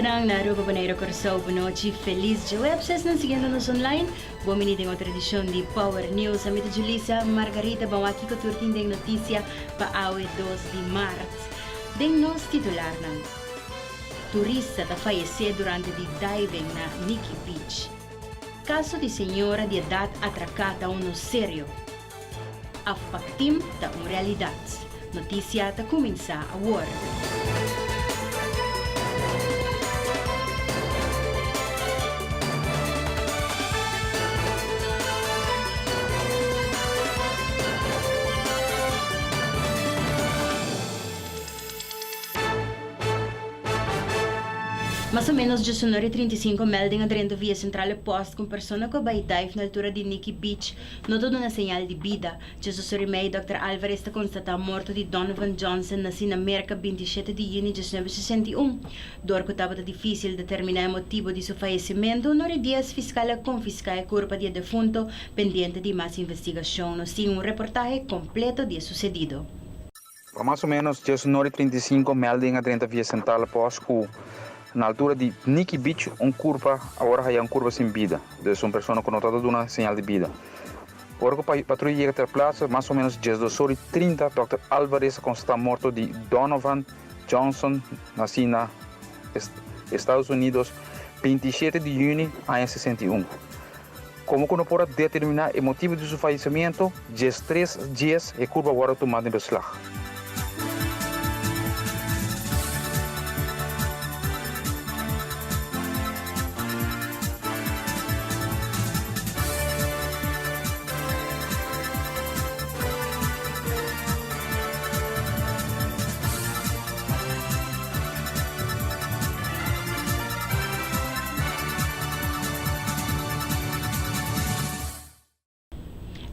Televidentenan na Aruba, Bonaire, Kòrsou, bonochi, felis djaweps. Esnan siguiendo nos online, bon bini den otro edishon di Power News. Ami ta Julissa Margarita, ban wak kiko tur tin den notisia pa awe dos di mart. Den nos titularnan, Turista ta fayesé durante di diving na Nikki Beach. Kaso di señora di edat atraká ta uno serio. Afpakteam ta un realidat. Notisia ta kuminsá awor. Mas o ménos djesunor i 35 melding a drenta via Centrale Post ku un persona ku a bai dive na altura di Nikki Beach no ta duna señal di bida. Jesus Orimey, Dòkter Alvarez ta konstatá morto di Donovan Johnson nasí na Merka 27 di yüni 1961. Dor ku tabata difísil determiná e motibu di su fayesimentu, Nori Diaz fiskal a konfiská e kurpa di e defunto pendiente di mas investigashon. Nos tin un reportahe kompleto di e susedido. Pa mas o ménos 19:35 melding a drenta via Centrale Post ku na altura di Nikki Beach un kurpa awor a haya un kurpa sin bida, dus un persona ku no ta ta duna señal di bida. Ora ku patruya yega ter plaza mas o ménos 12:30 dòkter Alvarez a konstatá morto di Donovan Johnson nasí na Estados Unidos 27 di yüni aña 61. Komo ku no por a determiná e motibu di su fayesimiento, 13 dies e kurpa wòrdu tumá den beslag.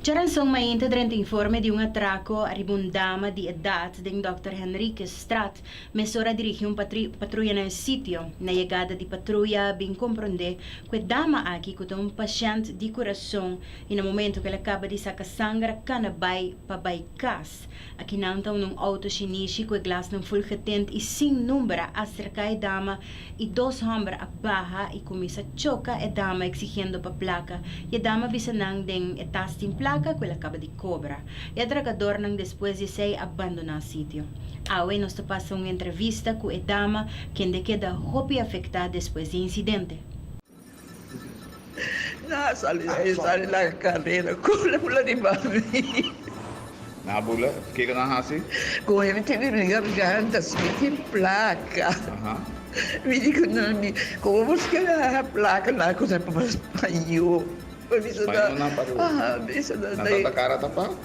Djaranson mainta drenta informe di un atraco ariba un dama di edad den Dòkter Henriquezstraat. Mesora a dirigi un patruya na e sitio. Na yegada di patruya a bin comprende cu e dama aki cu ta un pashent di curason y na momento cu el a caba di saca sanger a cana bay pa bay cas. Aki nan ta un auto shinishi ku e glasnan ful getint i sin number a aserka e dama i dos hòmber a baha i kuminsá choka e dama eksigiendo pa plaka i e dama bisa nan den e tas tin plaka ku el a kaba di kobra. E atrakadoornan despues di esei a bandoná sitio. Awe nos ta pasa un entrevista ku e dama kende keda hopi afektá despues di e insidente. Na sali e sali la carrera cu la bula riba mi. Na bula? Kiko nan hasi? Cu e mi tene mi garganta si mi tin placa. Mi di cu nan mi como bo kere haña placa nan cu ta pa spaño. Spaño nan pa Aha mi bisa nan Nan tabata cara tapa?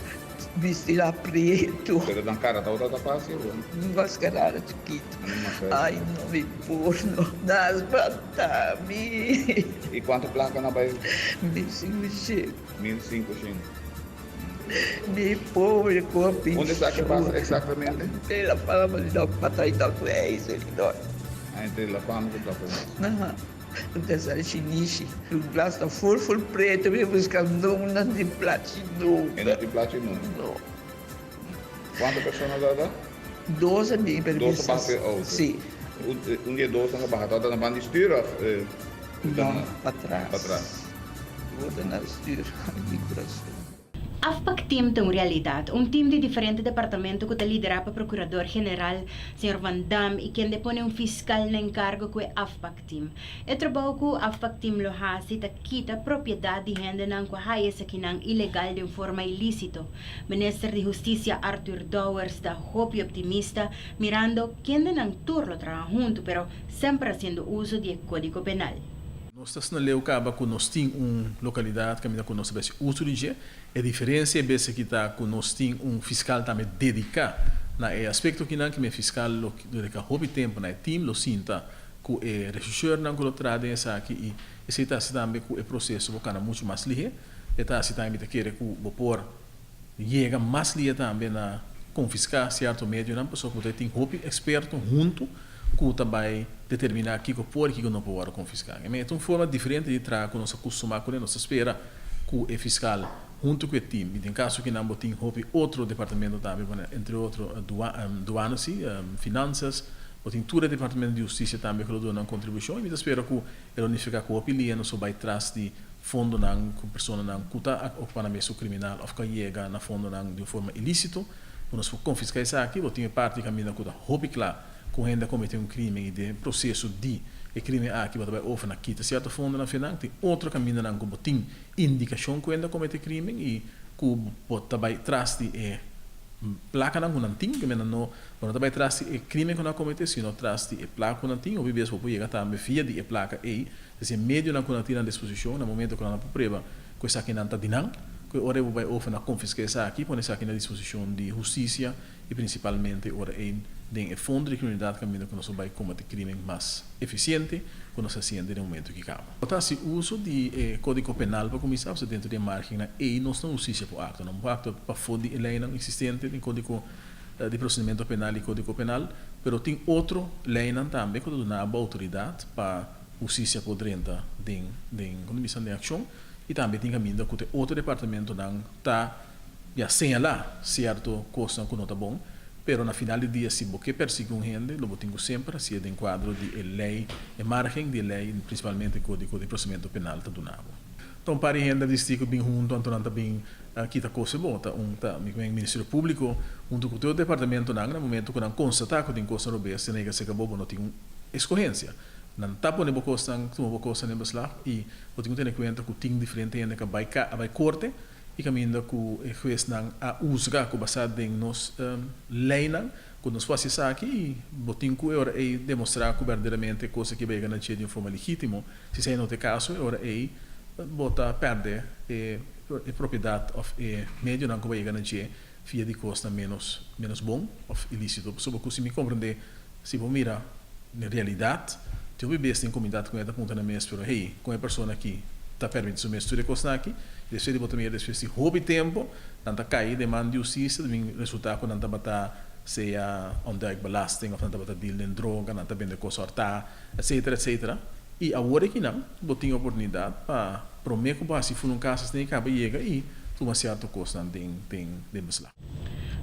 Bisti la preto. Pero nan cara tabata tapa si o? Mascarada chikito. Ay no mi por no nas mata mi. Y cuanto placa nan bay? 1500. 1500. Mi pobre cu a Unda esaki pasa exactamente? Entre la fama di Dok Patay Dok Wijs el dor. Ah entre la fama cu Dok Wijs. Aha. Unda sa shinishi. Su glas ta ful ful preto mi busca nan tin plachi nunca. E no tin plachi nunca? No. Cuanto persona ta ta? Dos a bin pero Dos a baha pe auto? Si. Un di e dosnan a baha tabata na ban di stuur of? No, patras. Patras. Tabata na stuur, ay mi corazon. Afpak Team ta un realidat, un team di diferente departamento ku ta liderá pa Prokurador General, señor Van Dam, i kende pone un fiskal na enkargo ku e Afpak Team. E trabou ku Afpak Team lo hasi ta kita propiedat di hendenan ku a haya esakinan ilegal den forma ilísito. Minister di Hustisia Arthur Dowers ta hopi optimista mirando kendenan tur lo traha huntu pero semper hasiendo uso di e Kódigo Penal. Nos ta asina leu kaba ku nos tin un lokalidat kaminda ku nos ta besi uso di dje. E diferensia e bes aki ta ku nos tin un fiskal tambe dediká na e aspekto akinan, ku mi e fiskal lo dediká hopi tempu na e tim, lo sinta ku e rechercheurnan ku lo traha den esaki i esei ta hasi tambe ku e proseso por kana muchu mas lihé. E ta hasi tambe mi ta kere ku bo por yega mas lihé tambe na konfiská sierto medionan pasobra ku bo ta tin hopi eksperto huntu ku ta bai determiná kiko por i kiko no por wòrdu konfiská. E ta un forma diferente di traha ku nos a kustumá kuné. Nos ta spera ku e fiskal huntu ku e tim, i den kaso kinan bo tin hopi otro departamento tambe, entre otro duana si, finansas, Bo tin tur e departamento di hustisia tambe ku lo duna nan kontribushon i mi ta spera ku e lo nifiká ku hopi lia nos lo bai tras di fondonan ku personanan ku ta okupá nan mes ku kriminal òf ku a yega na fondonan di un forma ilísito ku nos por konfiská esaki. Bo tin e parti kaminda ku ta hopi kla ku hende a kometé un krimen i den e proseso di e krimen aki bo ta bai over na kita sierto fondonan fe nan. Tin otro kamindanan ku bo tin indikashon ku hende a kometé krimen i ku bo ta bai tras di e plakanan ku nan tin, ku nan no bo no ta bai tras di e krimen ku nan a kometé sino tras di e plaka ku nan tin. Hopi bes bo por yega tambe via di e plaka ei. Es e medionan ku nan tin na disposishon na momento ku nan a por prueba ku esakinan ta di nan, ku e ora ei bo bai over na konfiska esaki, pone esaki na disposishon di hustisia i prinsipalmente ora ei den e fondo di kriminalidat kaminda ku nos por bai kombati krimen mas efisiente ku nos ta hasiendo den e momento ki kaba. Bo ta hasi uso di e kódigo penal pa kuminsá, pasobra dentro di e margennan ei nos na hustisia por aktua. No por aktua pafó di e leinan eksistente den kódigo di prosedimentu penal i kódigo penal, pero tin otro leinan tambe ku ta duna bo outoridat pa Hustisia por drenta den den como bisa den accion y tambe tin caminda cu te otro departamentonan ta ya señala cierto cosnan cu no ta bon, pero na final di dia si bo ke persigui un hende lo bo tin cu semper hacié den cuadro di e ley, e margen di e ley principalmente codigo di procedimento penal ta duna bo. Ta un par di hende a disti cu bin hunto anto nan ta bin kita cos e bo ta un ta mi cu Ministerio Publico hunto cu tur departamentonan na momento cu nan constata cu tin cosnan robes te nega seca bo bo no tin un escogencia. Nan ta pone bo kosnan, tuma bo kosnan den beslag i bo tin ku tene kuenta ku tin diferente hende ku a bai a bai korte i kaminda ku e huesnan a husga ku basá den nos leinan ku nos por hasi esaki i bo tin ku e ora ei demostrá ku berdaderamente e kos aki a bai yega na dje di un forma legítimo. Si esei no ta e kaso e ora ei bo ta pèrdè e e propiedat òf e medionan ku bo a yega na dje via di kosnan ménos ménos bon òf ilísito. Pasobra ku si mi komprendé si bo mira Na realidat, tin hopi bes den komunidat ku e ta puntra nan mes, pero hey, kon e persona aki ta permiti su mes tur e kosnan aki? I despues di bo ta mira despues di hopi tempu, nan ta kai den man di hustisia, ta bin resultá ku nan tabata sea ontduikbelasting òf nan tabata deal den droga, nan ta bende kos hòrtá, etsetera, etsetera. I awor aki nan bo tin oportunidat pa promé ku bo hasi funa un kas asina i kaba yega i tuma sierto kosnan den den den beslag.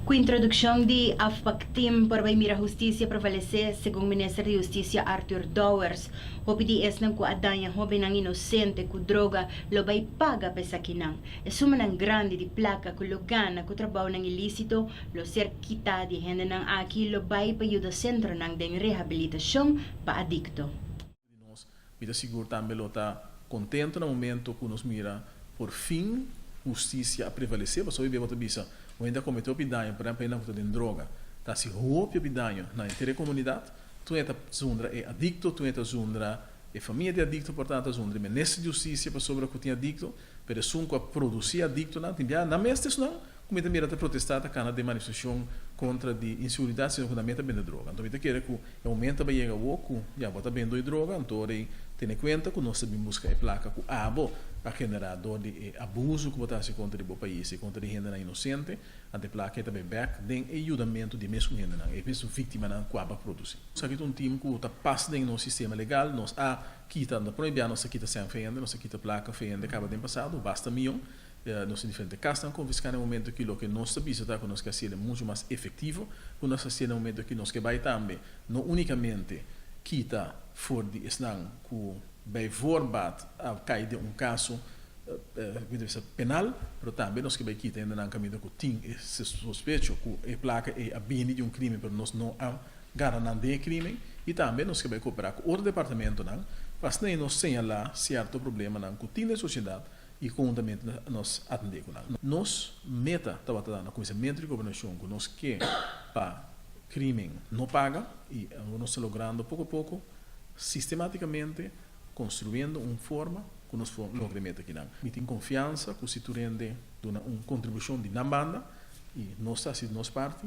Ku introdukshon di Afpakteam por bai mira hustisia prevalesé, segun minister di Hustisia Arthur Dowers. Hopi di esnan ku a daña hóbennan inosente ku droga lo bai paga pa esakinan. E sumanan grandi di plaka ku lo gana ku trabounan ilísito lo ser kitá di e hendenan aki lo bai pa yuda sentronan den rehabilitashon pa adikto. Di nos, mi ta sigur tambe lo ta contento na momento cu nos mira por fin husticia a prevalece, pasobra hopi bia bo ta bisa, un hende a comete hopi daño, por ehempel hendenan cu ta den droga, ta haci hopi hopi daño na henter e comunidad, tur e ta zundra e adicto, tur e ta zundra e famia di adicto, por tanto ta zundra e minister di husticia pasobra cu tin adicto, pero esun cu a produci adictonan tin bia nan mes ta esunnan cu mi ta mira ta protesta, ta cana den manifestacion contra di inseguridad, sino cu nan mes ta bende droga. Anto mi ta kere cu E momento a bai yega awor ku ya bo ta bendo e droga, anto ora ei tene kuenta ku nos ta bin buska e plaka ku abo a generá dor di e abuso ku bo ta hasi kontra di bo pais i kontra di hendenan inosente, anto e plaka ei ta bai bèk den e yudamentu di e mesun hendenan, e mesun víktimanan ku abo a produsí. Esaki ta un tim ku ta pas den nos sistema legal, nos a kita, no ta promé bia nos a kita sèn fe hende, nos a kita plaka fe hende kaba den pasado, basta miyon. Nos tin diferente kasnan konfiská na e momento aki. Loke nos ta bisa ta ku nos ke hasiel muchu mas efektivo ku nos hasiel na e momento aki. Nos ke bai tambe no únikamente kita for di esnan ku bijvoorbaat a kai den un kaso mi ta bisa penal, pero tambe nos ke bai kita hendenan kaminda ku tin e sospecho ku e plaka ei a bini di un krimen pero nos no a gara nan den e krimen i tambe nos ke bai koperá ku otro departamentonan pa asina ei nos señalá sierto problemanan ku tin den sosiedat i konhuntamente nos atendé ku nan. Nos meta tabata na kuminsamentu di gobernashon ku nos ke pa krimen no paga i awor nos ta logrando poko poko sistematikamente konstruyendo un forma ku nos por logra e meta akinan. Mi tin konfiansa ku si tur hende duna un kontribushon di nan banda i nos ta hasi nos parti,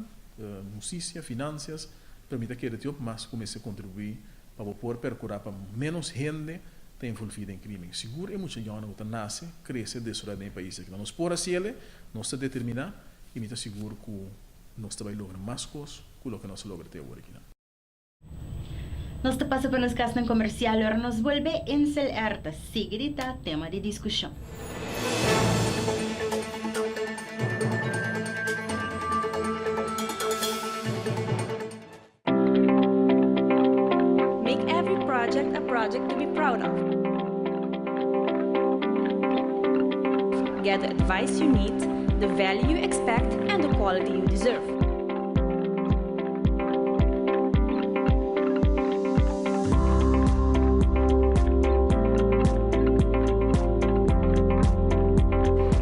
hustisia, finansias, pero mi ta kere tin hopi mas ku mester kontribuí pa bo por perkurá pa ménos hende ta envolví den krimen. Sigur e mucha yònnan ku ta nase, krese, desaroyá den e pais aki. Ma nos por hasiel, nos ta determiná i mi ta sigur ku nos ta bai logra mas kos ku loke nos a logra te awor akinan. Nos ta pasa pa nos kasnan komersial ora nos bolbe Insel Air ta sigui di ta tema di diskushon. proud of. Get the advice you need, the value you expect and the quality you deserve.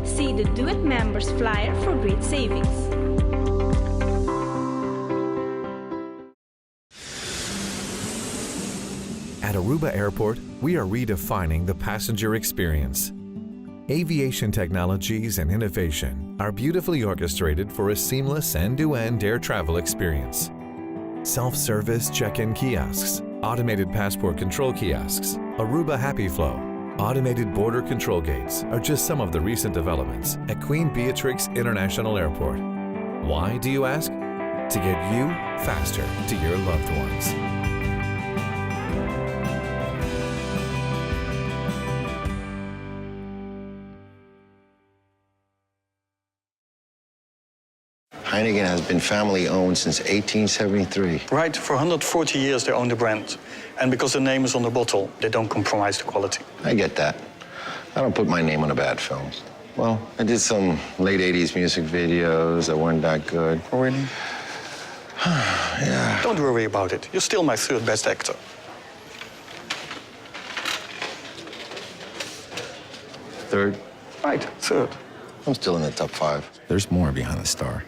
See the Do It Members flyer for great savings. At Aruba Airport, we are redefining the passenger experience. Aviation technologies and innovation are beautifully orchestrated for a seamless end-to-end air travel experience. Self-service check-in kiosks, automated passport control kiosks, Aruba Happy Flow, automated border control gates are just some of the recent developments at Queen Beatrix International Airport. Why, do you ask? To get you faster to your loved ones. Heineken has been family owned since 1873. Right, for 140 years they own the brand. And because the name is on the bottle, they don't compromise the quality. I get that. I don't put my name on a bad film. Well, I did some late 80s music videos that weren't that good. Oh, really? Yeah. Don't worry about it. You're still my third best actor. Third? Right, third. I'm still in the top five. There's more behind the star.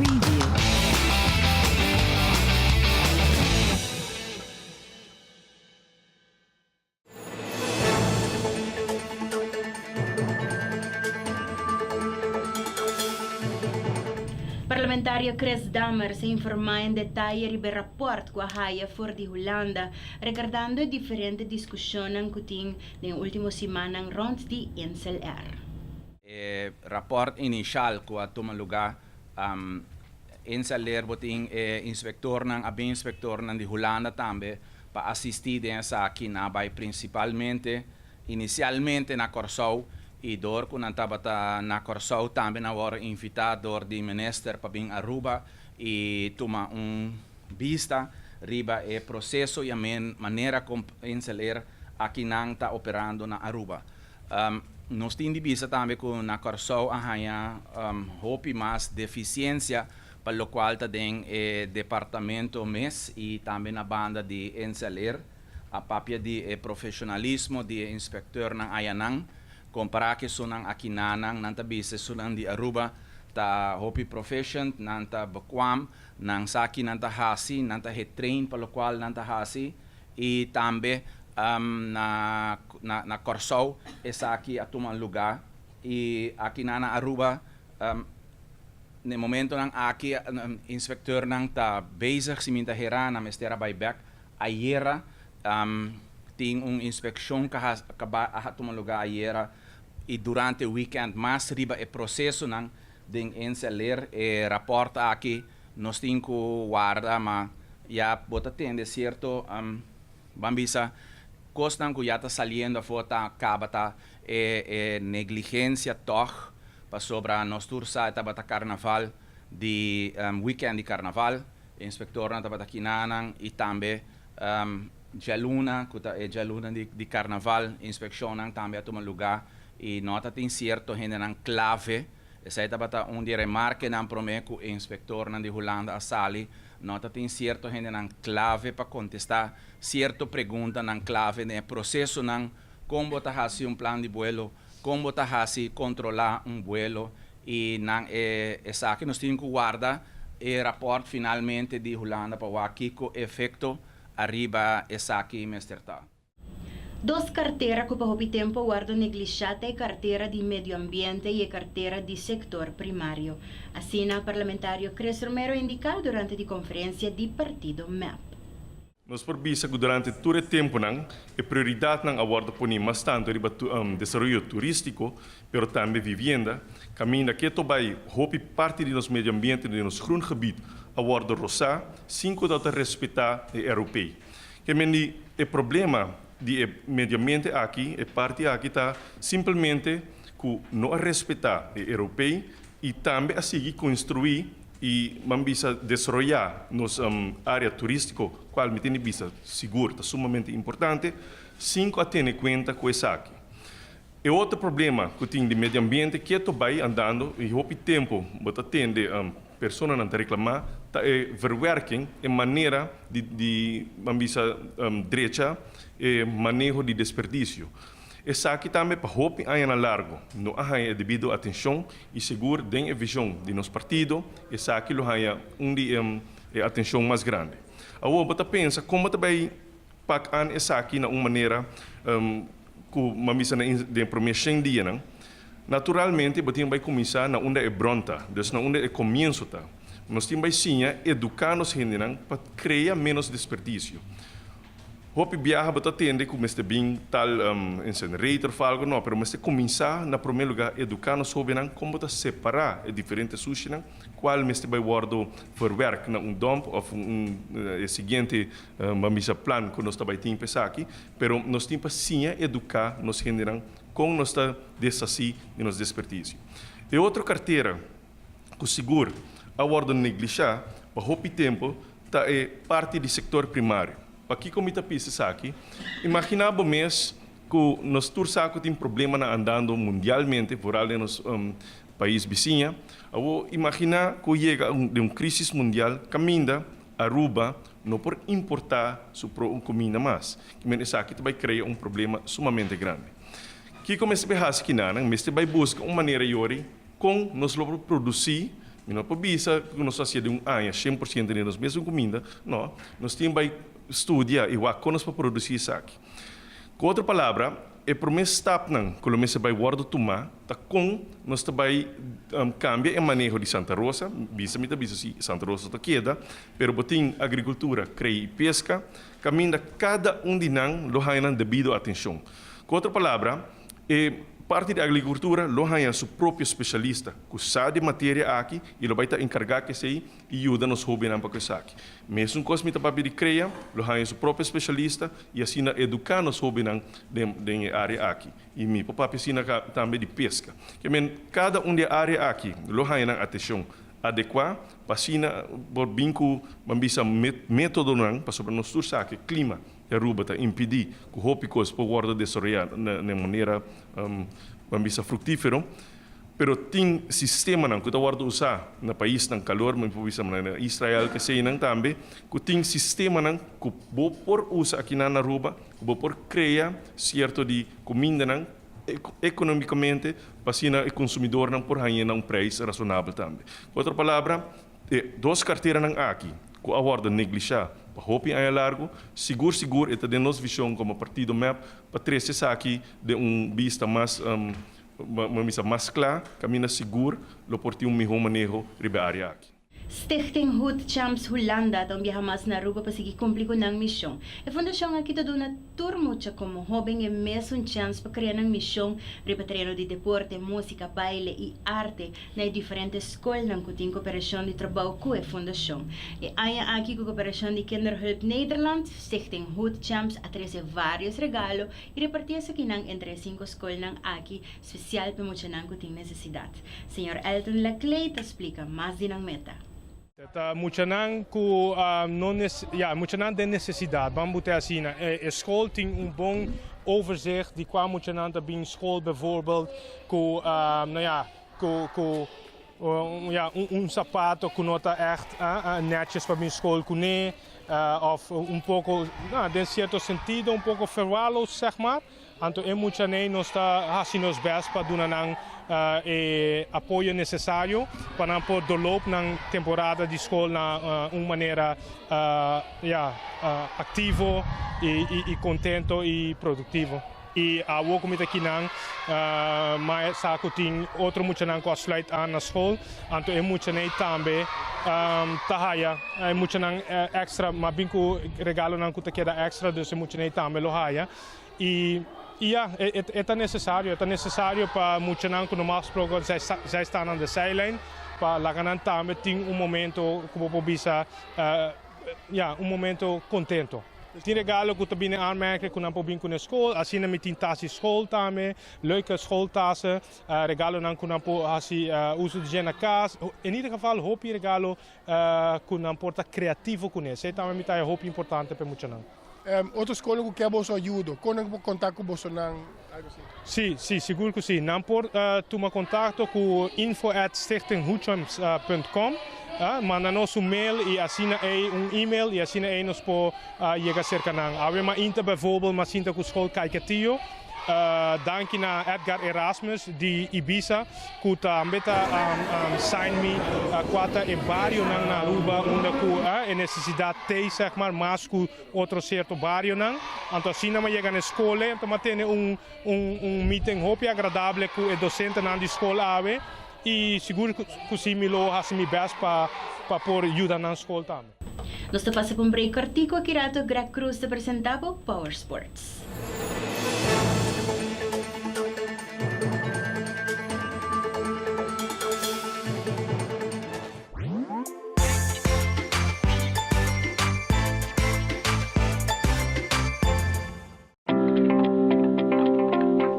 Preview. Parlamentario Chris Dammers a informa en detaye riba e rapport cu a haya for di Hulanda, regardando e diferente discusionnan cu tin den e ultimo simannan rond di Insel Air. E rapòrt inishal ku a tuma lugá Insel Air bo tin e inspektornan a bin inspektornan di Hulanda tambe pa asistí den esaki nan a bai prinsipalmente inisialmente na Kòrsou i dor ku nan tabata na Kòrsou tambe nan wòrdu invitá dor di minister pa bin Aruba i tuma un bista riba e proseso i a manera kon Insel Air akinan ta operando na Aruba. Nos tin di bisa tambe ku na Kòrsou a haña hopi mas defisiensia pa lokual ta den e departamento mes i tambe na banda di Insel Air. A papia di e profeshonalismo di e inspektornan ayanan kompará ku esunnan akinanan. Nan ta bisa esunnan di Aruba ta hopi proficient, nan ta bekwam, nan sa ki nan ta hasi, nan ta getrain pa lokual nan ta hasi. I tambe na na Kòrsou esaki a tuma lugá i aki nan na Aruba na e momentonan aki inspektornan ta bezig si mi ta hera nan mester a bai bèk ayera tin un inspekshon ku a tuma lugá ayera i durante wikènt mas riba e prosesonan den Insel-Air e rapòrt aki Nos tin ku warda, ma ya bo ta tende sierto, ban bisa, kosnan ku ya ta saliendo afó ta kaba ta e e negligensia tòg, pasobra nos tur sa e tabata karnaval di wikènt di karnaval, e inspektornan tabata kinanan i tambe djaluna ku ta e djaluna di di karnaval inspekshonnan tambe a tuma lugá i no ta tin sierto hendenan klave. Esei tabata un di e remarkenan promé ku e inspektornan di Hulanda a sali, no ta tin sierto hendenan klave pa kontestá sierto preguntanan klave den e prosesonan, kon bo ta hasi un plan di buelo, kon bo ta hasi kontrolá un buelo. I nan e esaki nos tin ku warda e rapòrt finalmente di Hulanda pa wak kiko efekto ariba esaki mester ta. Dos kartera ku pa hopi tempu a wòrdu neglishá ta e kartera di medio ambiente i e kartera di sektor primario. Asina parlamentario Chris Romero a indiká durante di konferensia di partido mep. Nos por bisa ku durante tur e tempunan e prioridatnan a wòrdu poní mas tantu riba desaroyo turístiko, pero tambe vivienda, kaminda ke to bai hopi parti di nos medio ambiente di nos groengebied a wòrdu rosá sin ku ta ta respetá e ROP. Ke men di e problema di e medio ambiente aki, e parti aki ta simpelmente ku no a respetá e ROP i tambe a sigui konstruí i ban bisa desaroyá nos área turístiko, kual mi tin di bisa sigur ta sumamente importante, sin ku a tene kuenta ku esaki. E otro problema ku tin di medio ambiente keto bai andando i hopi tempu bo ta tende personanan ta reklamá ta e verwerking, e manera di di ban bisa drecha e maneho di desperdisio. Esaki tambe pa hopi añanan largu no a haña e debido atenshon i sigur den e vishon di nos partido esaki lo haña un di e atenshon mas grandi. Awor bo ta pensa kon bo ta bai pak an esaki na un manera ku bo a bisa na den e promé shen dianan? Naturalmente bo tin bai kuminsá na unda e bron ta, dus na unda e komienso ta. Nos tin bai siña eduká nos hendenan pa krea ménos desperdisio. Hopi biaha bo ta tende ku mester bin tal incinerator of algo, no, pero mester kuminsá na promé lugá eduká nos hóbennan kon bo ta separá e diferente sushinan, kual mester bai wòrdu verwerk na un dump òf un e siguiente ban bisa plan ku nos ta bai tin pa esaki, pero nos tin pa siña eduká nos hendenan kon nos ta deshasí di nos desperdicio. E otro kartera ku sigur a wòrdu neglishá pa hopi tempu ta e parti di sektor primario. Pakiko mi ta pisa esaki? Imaginá bo mes ku nos tur sa ku tin problemanan andando mundialmente, vooral den nos pais bisiña. Awor imaginá ku yega den un krísis mundial kaminda Aruba no por importá su pro kuminda mas. Kimen esaki ta bai krea un problema sumamente grandi. Kiko mester bai hasi kinanan? Mester bai buska un manera yori kon nos lo por produsí, mi no por bisa ku nos ta hasié den un aña 100% di nos mesun kuminda, no, nos tin bai studia i wak kon nos por produsí esaki. Ku otro palabra, e promé stapnan ku lo mester bai wòrdu tumá ta kon nos ta bai kambia e maneho di Santa Rosa, bisa mi ta bisa si Santa Rosa ta keda, pero bo tin agrikultura, krei i peska, kaminda kada un di nan lo haña nan debido atenshon. Ku otro palabra, e parti di agrikultura lo haña su propio spesialista ku sa di materia aki i lo bai ta enkargá ku esei i yuda nos hóbennan pa ku esaki. Mesun kos mi ta papia di krea, lo haña su propio spesialista i asina eduká nos hóbennan den den e área aki. I mi por papia asina tambe di peska. Ke men kada un di e área aki lo haña nan atenshon adekuá pa asina por bin ku ban bisa métodonan pasobra nos tur sa ku e klima di Aruba ta impidí ku hopi kos por wòrdu desaroyá na e manera ban bisa fruktífero. Pero tin sistemanan ku ta wòrdu usá na paisnan kalor, mi por bisa manera na Israel keseinan tambe, ku tin sistemanan ku bo por usa akinan na Aruba, ku bo por krea sierto di kumindanan ekonomikamente pa asina e konsumidornan por hañ'é na un preis rasonabel tambe. Ku otro palabra, e dos karteranan aki ku a wòrdu neglishá pa hopi aña largu, sigur sigur e ta den nos vishon komo partido mep pa trese esaki den un bista mas mas mas kla, kaminda sigur lo por tin un mihó maneho riba e área aki. Stichting Hood Champs Hulanda ta un biaha mas na Aruba pa sigui cumpli cu nan mision. E fundacion aki ta duna tur mucha como hoben e mesun chens pa crea nan mision riba tereno di deporte, musica, baile y arte na e diferente scolnan cu tin cooperacion di trabou cu e fundacion. E aña aki cu cooperacion di Kinderhulp Nederland, Stichting Hood Champs a trece varios regalo y reparti esakinan entre e cinco scolnan aki Spesial pa muchanan ku tin nesesidat. Señor Elton Laclay ta splika mas di nan meta. Ta muchanan ku no ya muchanan den nesesidat, ban bute asina. E skol tin un bon overzicht di kua muchanan ta bin skol bijvoorbeeld ku no ya ku ku. Ja, un sapato ku no ta ègt nètjes pa bin skol kuné, òf un poko, den sierto sentido un poko verwaarloosd zeg maar. Anto e muchanei nos ta hasi nos best pa duna nan e apoyo nesesario pa nan por doorloop nan temporada di skol na un manera ja, aktivo i kontento i produktivo. I awo ku mi ta kinan, ma sa ku tin otro muchanan ku a sluit aan na skol, anto e muchanei tambe ta haya e muchanan extra, ma bin ku regalonan ku ta keda extra, dus e muchanei tambe lo haya. I ya, e ta nesesario, e ta nesesario pa muchanan ku normal gesproken zij staan aan de zijlijn, pa laga nan tambe tin un momento ku bo por bisa, ya, un momento kontento. Tin regalo ku ta bini aanmerking ku nan por bin ku na skol, asina mi tin tas di skol tambe, leuke schooltassen, regalonan ku nan por hasi uso di dje na kas. In ieder geval hopi regalo ku nan por ta kreativo kuné. Esei tambe mi ta haña hopi importante pa e muchanan. Otro skolnan ku ke boso ayudo, kon nan por kontak ku bosonan? Algo así. Sí, sí, sigur ku sí. Nan por tuma kontakto ku info at stichtinghoetjums punt com. Manda nos un mail i asina ei, un email i asina ei nos por yega serka nan. Awe mainta bijvoorbeeld m'a sinta ku skol Caiquetio. Danki na Edgar Erasmus di Ibisa ku tambe ta sign mi kua ta e barionan na Aruba unda ku e nesesidat t'ei sèg mar mas ku otro sierto barionan. Anto asina m'a yega na e skol ei anto m'a tene un un meeting hopi agradable ku e dosentenan di skol awe i sigur ku si mi lo hasi mi bèst pa pa por yuda nan skol tambe. Nos ta pasa pa un break kortiku aki rato Greg Cruz ta presenta bo Power Sports.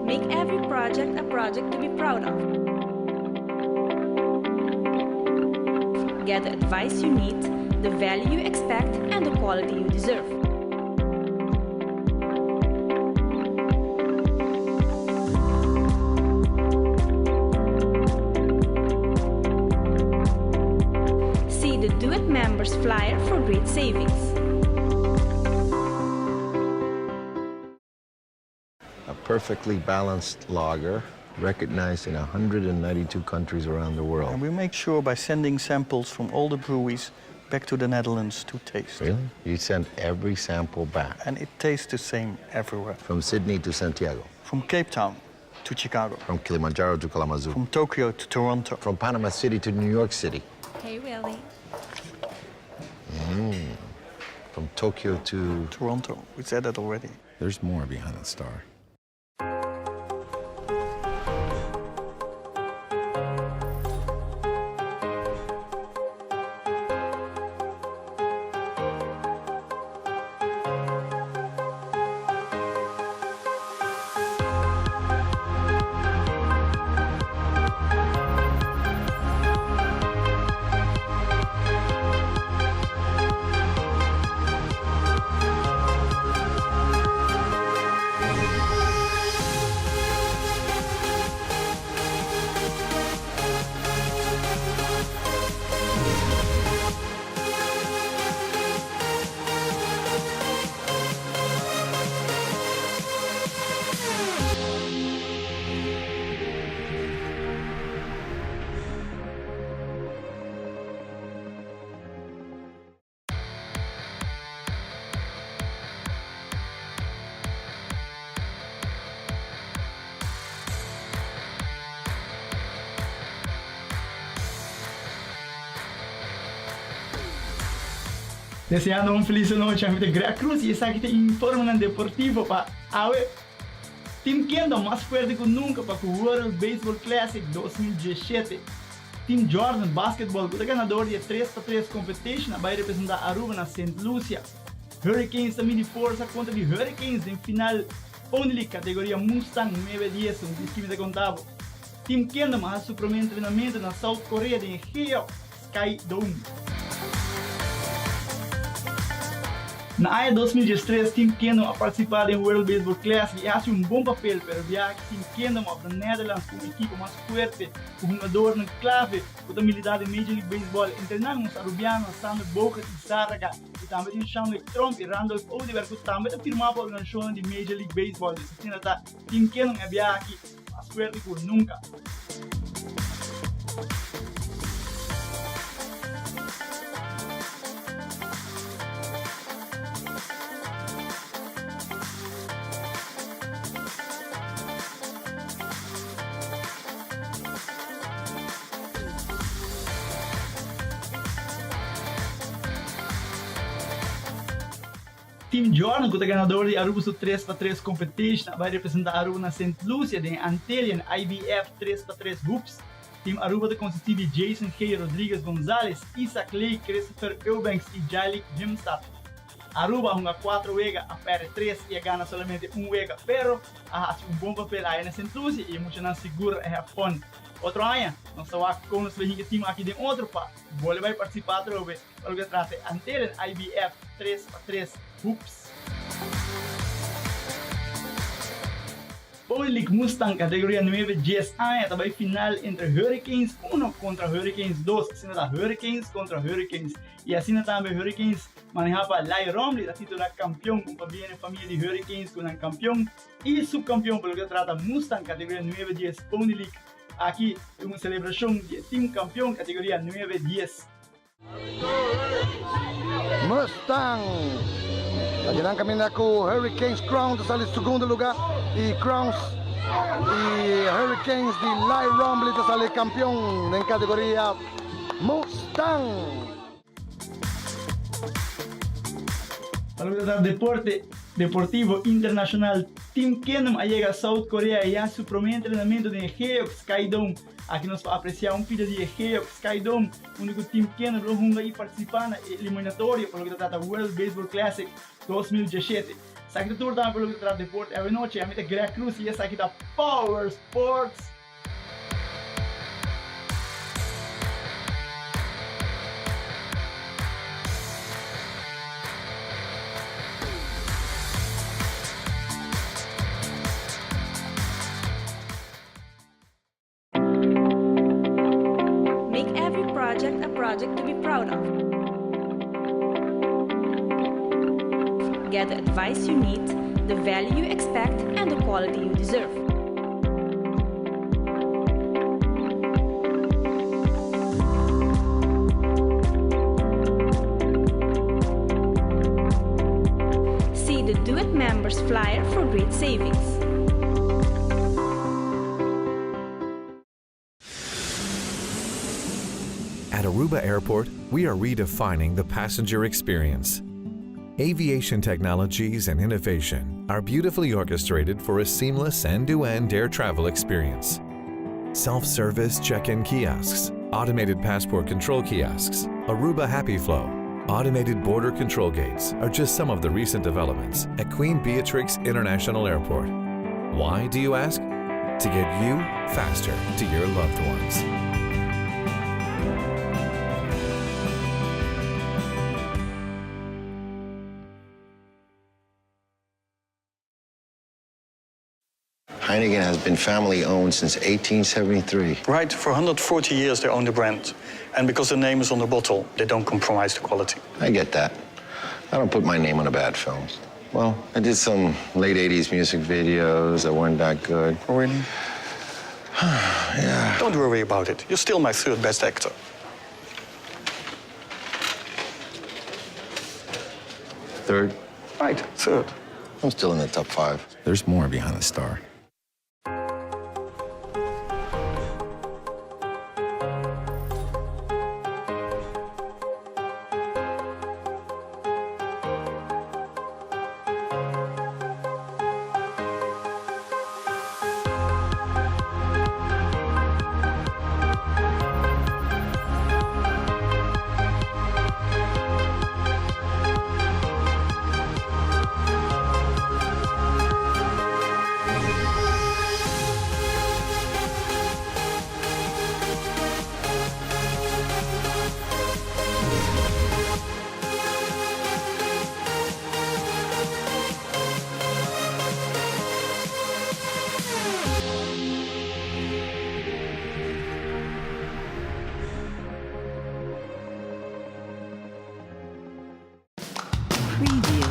Make every project a project to be proud of. Get the advice you need, the value you expect and the quality you deserve. See the Do It Members flyer for great savings. A perfectly balanced lager recognized in 192 countries around the world. And we make sure by sending samples from all the breweries back to the Netherlands to taste. Really? You send every sample back? And it tastes the same everywhere. From Sydney to Santiago? From Cape Town to Chicago. From Kilimanjaro to Kalamazoo. From Tokyo to Toronto. From Panama City to New York City. Hey, Willie. Mm. From Tokyo to... Toronto. We said that already. There's more behind that star. Deseando un felis anochi ami ta Greg Cruz y esaki ta informenan deportivo pa awe. Team Kendo mas fuerte cu nunca pa cu World Baseball Classic 2017. Team Jordan Basketball cu ta ganador di e tres pa tres competition a bay representa Aruba na Sint Lucia. Hurricanes ta midi forsa contra di Hurricanes den final Only categoria Mustang 910 un biskimi ta conta bo. Team Kingdom a haci su prome entrenamento na South Korea den e Geo Sky Dome. Na aña 2013 Team Kingdom a participa den World Baseball Classic y a haci un bon papel, pero biaha aki Team Kingdom of the Netherlands cu un ekipo mas fuerte cu hungadornan clave cu ta milita den Major League Baseball, entre nan nos Arubianonan Sander Bogaerts y Zarraga y tambe tin Shanwick Tromp y Randolph Oduber cu tambe ta firma pa organisacionnan di Major League Baseball. Dus asina ta Team Kingdom e biaha aki mas fuerte cu nunca. Team Jordan cu ta ganador di Aruba su tres pa tres competition a bay representa Aruba na Sint Lucia den e Antillean IBF tres pa tres Hoops. Team Aruba ta consisti di Jason G. Rodriguez Gonzalez, Isaac Lee, Christopher Eubanks y Jalik Himstad. Aruba a hunga cuatro wega, a perde tres y a gana solamente un wega, pero a haci un bon papel aya na Sint Lucia y e muchanan sigur a have fun. Otro aña nos ta wak con nos lo hinca e team aki den otro pa bolbe bay participa atrobe. Pa loke ta trata e Antelen IBF 3 pa 3 Hoops. Pony League Mustang categoria nuebe dies aña ta bai final entre Hurricanes uno contra Hurricanes dos, asina ta Hurricanes contra Hurricanes y asina tambe Hurricanes maneha pa Lai Romley ta titula campeon un pabien e famia di Hurricanes cu nan campeon y subcampeon pa loke ta trata Mustang categoria nuebe dies Pony League aki un celebracion di e team campeon categoria nuebe dies. Mustang. Aki nan caminda cu Hurricanes Crown ta sali segundo lugar y Crowns y Hurricanes di Lai Rombley ta sali campeon den categoria Mustang. Pa loke ta trata deporte deportivo internacional, Team Kingdom a yega South Korea y haci su prome entrenamento den e Geok Sky Dome. Aki nos por aprecia un pida di e Geok Sky Dome, unda cu Team Kingdom lo hunga y participa na e eliminatorio pa loke ta trata World Baseball Classic 2017. Esaki ta tur tambe pa loke ta trata deporte awenochi. Ami ta Greg Cruz y esaki ta Power Sports! Make every project a project to be proud of. Get the advice you need, the value you expect, and the quality you deserve. See the Do It Members flyer for great savings. At Aruba Airport, we are redefining the passenger experience. Aviation technologies and innovation are beautifully orchestrated for a seamless end-to-end air travel experience. Self-service check-in kiosks, automated passport control kiosks, Aruba Happy Flow, automated border control gates are just some of the recent developments at Queen Beatrix International Airport. Why, do you ask? To get you faster to your loved ones. Heineken has been family owned since 1873. Right, for 140 years they own the brand. And because the name is on the bottle, they don't compromise the quality. I get that. I don't put my name on a bad film. Well, I did some late 80s music videos that weren't that good. Oh, really? yeah. Don't worry about it. You're still my third best actor. Third? Right, third. I'm still in the top five. There's more behind the star. Preview.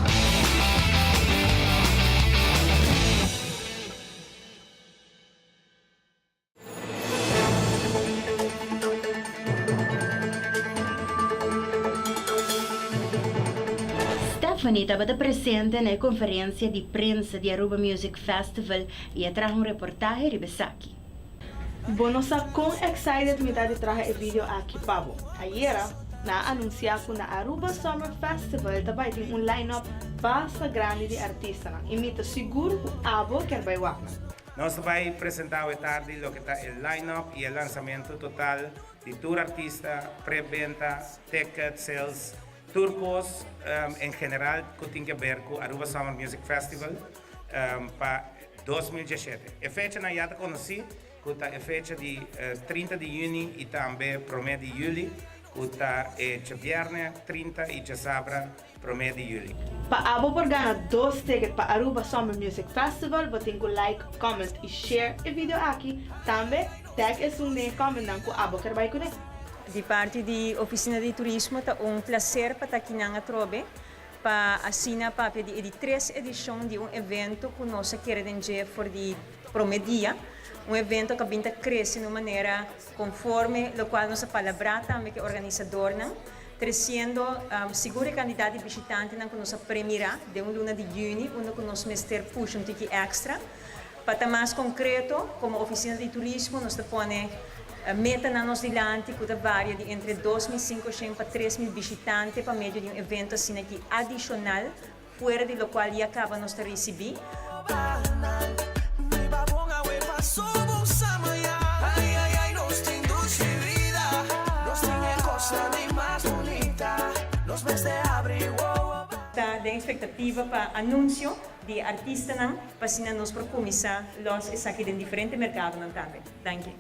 Stephanie tabata presente na e conferencia di prensa di Aruba Music Festival y a traha un reportahe riba esaki. Bo no sa kon excited mi ta di traha e video aki pa bo. Ayera, nan a anuncia cu na Aruba Summer Festival ta bay tin un line-up basta grandi di artistanan y mi ta sigur cu abo kier bay wak nan. Nos ta bai presenta awe tardi loke ta e line-up y e lansamento total di tur artista, pre-benta, ticket sales, tur cos en general cu tin ke ber cu Aruba Summer Music Festival pa 2017. E fechanan ya ta conoci cu ta e fecha di 30 di juni y tambe prome di juli cu ta e djabierne 30 y djasabra Prome di juli. Pa abo por gana dos ticket pa Aruba Summer Music Festival bo tin cu like, comment y share e video aki, tambe tag esun den e commentnan cu abo ker bay cune. Di parti di Oficina di Turismo ta un placer pa ta akinan atrobe pa asina papia di e di tres edicion di un evento cu nos a kere den dje for di prome dia, un evento cu a bin ta crece na un manera conforme locual nos a palabra tambe cu e organisadornan. Treciendo sigur e cantidad di bishitantenan cu nos a premira den un luna di juni unda cu nos mester pusha un tiki extra. Pa ta mas concreto, como Oficina di Turismo nos ta pone metanan nos dilanti cu ta varia di entre 2500 pa 3000 bishitante pa medio di un evento asina aki adicional fuera di locual ya caba nos ta ricibi. Ta den expectativa pa anuncio di e artistanan pa asina nos por cuminsa los esaki den diferente mercadonan tambe. Danki.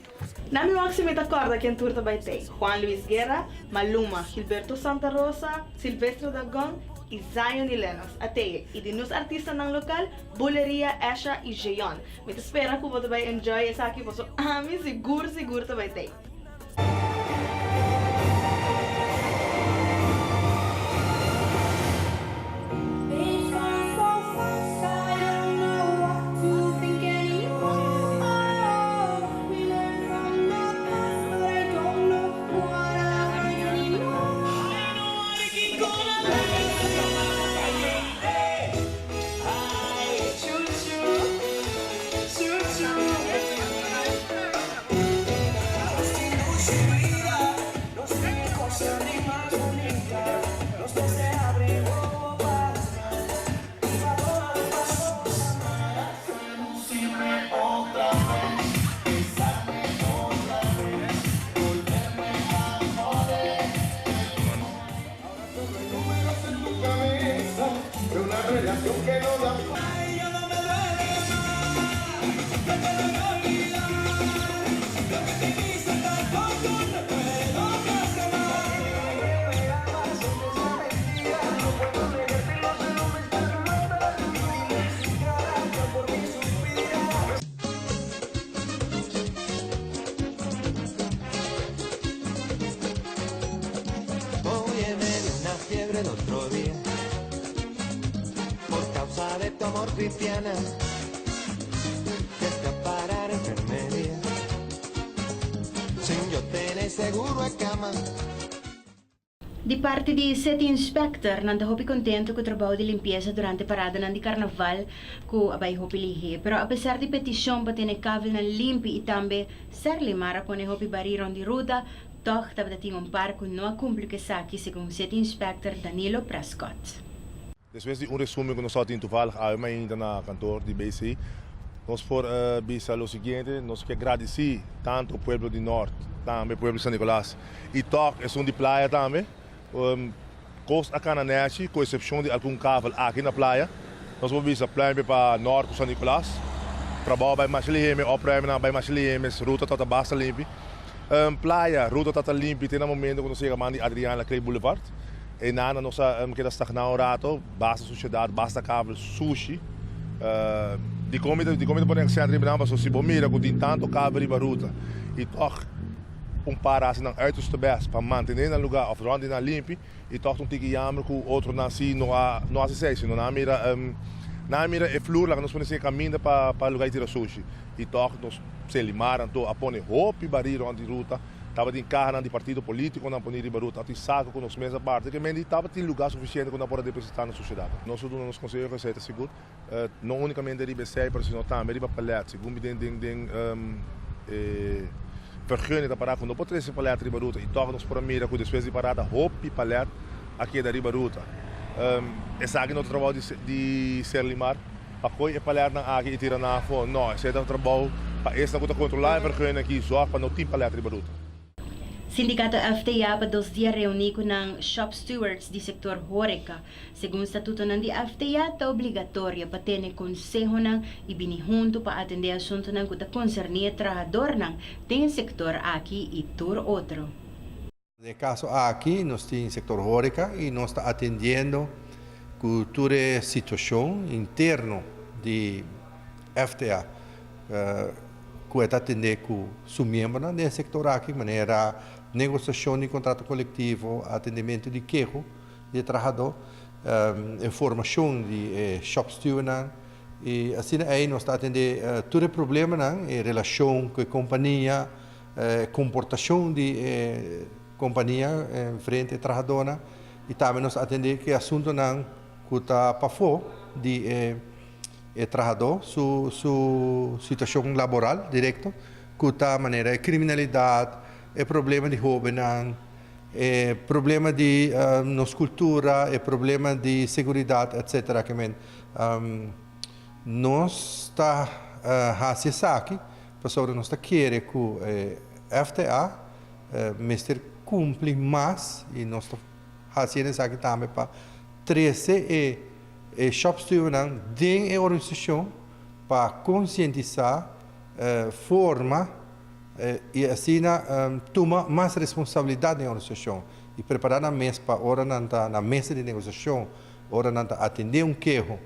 Na mi wak si mi ta corda ken tur ta bay tey, Juan Luis Guerra, Maluma, Gilberto Santa Rosa, Silvestre Dangond y Zion y Lennox a teye y di nos artistanan local, Buleria, Esha y Jeon. Mi ta spera cu bo ta bay enjoy esaki paso ami sigur sigur ta bay tey. Di parti di City Inspector, nan ta hopi contento cu trabou di limpieza durante paradanan di carnaval cu a bay hopi lihe. Pero apesar di peticion pa tene kavelnan limpi y tambe Serlimar a pone hopi bari rond di ruta, tog tabata tin un par cu no a cumpli cu esaki, segun City Inspector Danilo Prescott. Despues di un resumen ku nos a tin toevallig awe mainta na kantoor di BC, nos por bisa lo siguiente, nos ke gradisí tantu pueblo di Nort, tambe pueblo di San Nicolas i tòg esun di Playa tambe. Kos a kana nèchi ku esepshon di algun kavel aki na Playa. Nos por bisa pluimpje pa Nort ku San Nicolas. Trabou a bai masha liheme, òpruimenan a bai masha liheme, ruta tabata basta limpi. Playa, ruta tabata limpi te na momento ku nos yega man di Adriaan Laclé Boulevard. Einan nos a keda stagná un rato, basta sushedat, basta kabel, sushi. Dikon mi ta dikon mi ta pone aksènt riba nan? Pasobra si bo mira ku tin tantu kabel riba ruta i tòg Un par a hasi nan uiterste best pa mantené nan lugá òf rònt di nan limpi i tòg ta un tiki yamber ku otronan sí no a no hasi esei, sino nan a mira nan a mira e flur laga nos pone si e kaminda pa pa lugá di tira sushi i tòg nos selimar anto a pone hopi barí rònt di ruta, tabatin kahanan di partido polítikonan poní riba ruta, tabatin sako ku nos mes a parti ke men di tabatin lugá sufisiente ku nan por a depositá na sushedat. Nos a duna nos konseho ku esei ta sigur no únikamente riba esei pero sino tambe riba palèt segun mi den den den e vergunning ta pará ku no por trese palèt riba ruta i tòg nos por a mira ku despues di parada hopi palèt a keda riba ruta. Esaki no ta trabou di di Serlimar pa koi e palètnan aki i tira nan afó no esei ta trabou pa esnan ku ta kontrolá e vergunning aki zòrg pa no tin palèt riba ruta. Sindikato FTA pa dos dia reuní ku nan shop stewards di sektor hóreka. Segun statutonan di FTA ta obligatorio pa tene konsehonan i bini huntu pa atendé asuntunan ku ta konserní e trahadornan den e sektor aki i tur otro. Den e kaso aki nos tin sektor hóreka i nos ta atendiendo ku tur e situashon interno di FTA. Ku e ta atendé ku su miembronan den e sektor aki, manera negosiashon di kontrato kolektivo, atendementu di keho di e trahadó, e formashon di e shopstewardnan i asina ei nos ta atendé tur e problemanan, e relashon ku e kompania, e komportashon di e kompania frente e trahadónan i tambe nos ta atendé ku e asuntunan ku ta pafó di e E trahadó su su situashon laboral direkto ku ta manera e kriminalidat, e problema di hóbennan, e problema di nos kultura, e problema di seguridat etsetera ke men nos ta hasi esaki pasobra nos ta kere ku e FTA mester kumpli mas i nos ta hasiendo esaki tambe pa trese e E shopstewardnan den e organisashon pa konsientisá, forma i asina tuma mas responsabilidat den e organisashon i prepará nan mes pa ora nan ta na mesa di negosiashon, ora nan ta atendé un keho,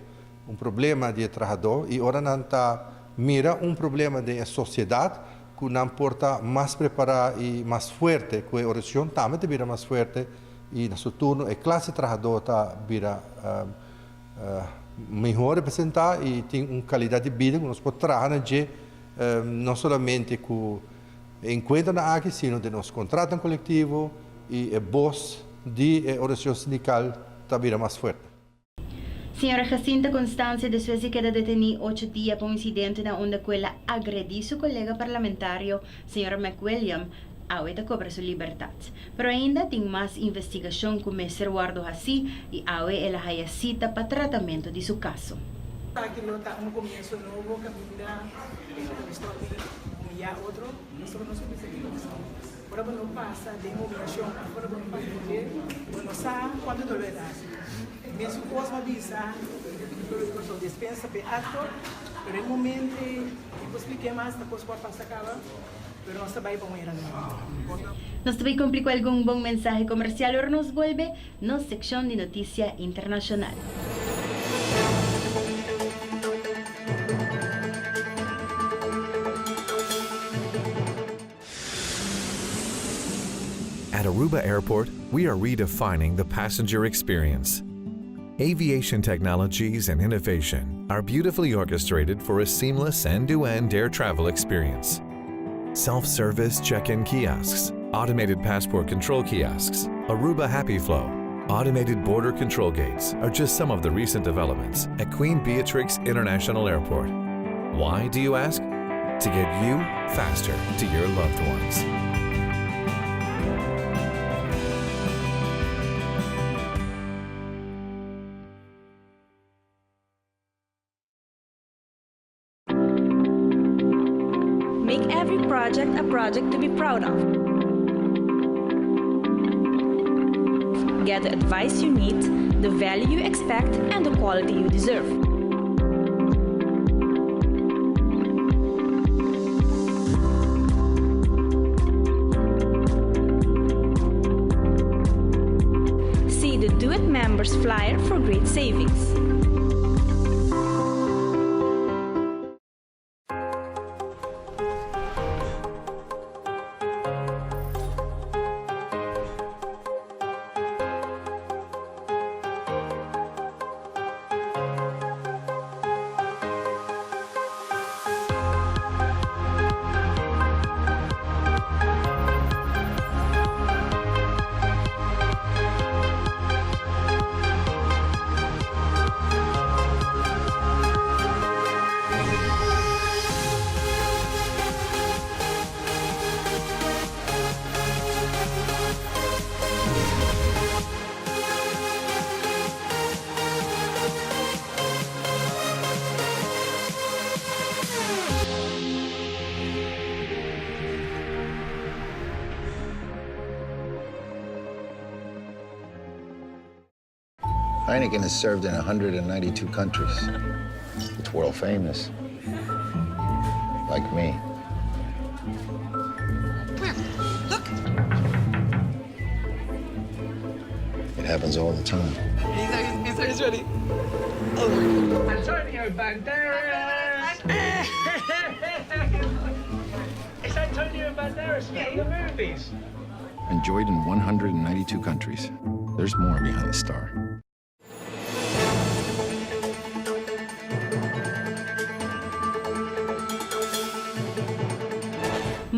un problema di e trahadó i ora nan ta mira un problema den e sosiedat ku nan por ta mas prepará i mas fuerte ku e organisashon tambe ta bira mas fuerte. I na su turno e klase trahadó ta bira mihó representá i tin un kalidat di bida ku nos por traha na dje, no solamente ku e enkuentronan aki, sino den nos kontratonan kolektivo i e bos di e organisashon sindikal ta bira mas fuerte. Señora Jacinta Constancia despues di keda detení ocho dia pa un insidente na unda ku el a agredí su kolega parlamentario, señor McWilliam, awe ta kobra su libertat. Pero ainda tin mas investigashon ku mester wòrdu hasí i awe el a haya sita pa tratamentu di su kaso. Esaki lo ta un komienso nobo kaminda nos ta di humiyá otro, pasobra nos a bisa kiko nos tin. Ora bo no pasa den humiashon òf ora bo no pasa den dje, bo no sa kuantu doló e ta hasi. Mesun kos bo a bisa mi ta pidi pueblo di Kòrsou despensa pa e akto, pero e momento ei mi por splik'é mas ta kos ku a pasa kaba, pero nos ta bai pa un era nobo. Nos ta bai kumpli ku algun bon mensahe komersial ora nos bolbe nos sekshon di notisia internashonal. At Aruba Airport, we are redefining the passenger experience. Aviation technologies and innovation are beautifully orchestrated for a seamless end-to-end air travel experience. Self-service check-in kiosks, automated passport control kiosks, Aruba Happy Flow, automated border control gates are just some of the recent developments at Queen Beatrix International Airport. Why, do you ask? To get you faster to your loved ones. Make every project a project to be proud of. Get the advice you need, the value you expect, and the quality you deserve. See the Do It Members flyer for great savings. Heineken is served in 192 countries. It's world famous. Like me. Where? Look. It happens all the time. He's, he's, he's ready. Oh. Antonio Banderas! It's Antonio Banderas from the movies. Enjoyed in 192 countries. There's more behind the star.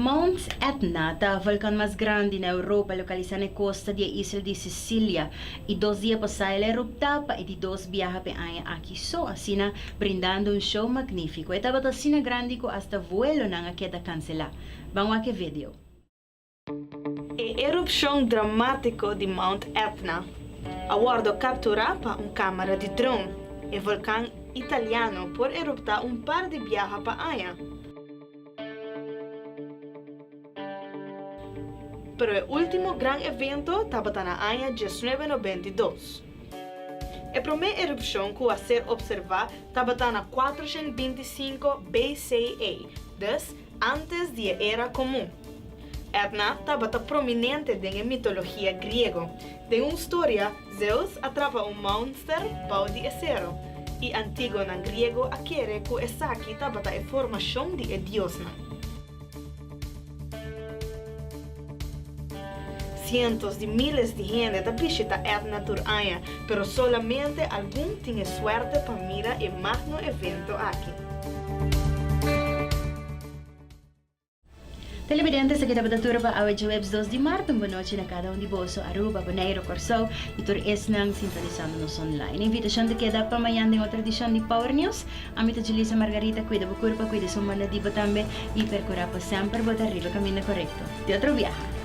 Mount Etna ta volkan mas grandi na Europa lokalisá na e kosta di e isla di Sicilia i dos dia pasá el a eruptá pa e di dos biaha p'e aña aki so, asina brindando un show magnífiko. E tabata asina grandi ku asta vuelonan a keda kanselá. Ban wak e video. E erupshon dramátiko di Mount Etna a wòrdu kapturá pa un kámara di drone. E volkan italiano por eruptá un par di biaha pa aña. Pero e último gran evento tabata na aña diesnuebe nobenta i dos. E promé erupshon ku a ser opservá tabata na 425 BCE, dus Antes di e Era Komun. Etna tabata prominente den e mitologia griego. Den un storia, Zeus a trapa un mònster bou di e sero, i antiguonan griego a kere ku esaki tabata e formashon di e diosnan. Sientos di miles di hende ta bishita Etna tur aña, pero solamente algun tin e suerte pa mira e magno evento aki. Televidente, esaki tabata tur pa awe djaweps dos di mart. Un bonochi na kada un di boso, Aruba, Boneiru, Kòrsou i tur esnan sintonisando nos online. Invitashon ta keda pa mañan den otro edishon di Power News. Ami ta Julissa Margarita, kuida bo kurpa, kuida esun banda di bo tambe i perkurá pa semper bo ta riba kaminda korekto. Te otro biaha!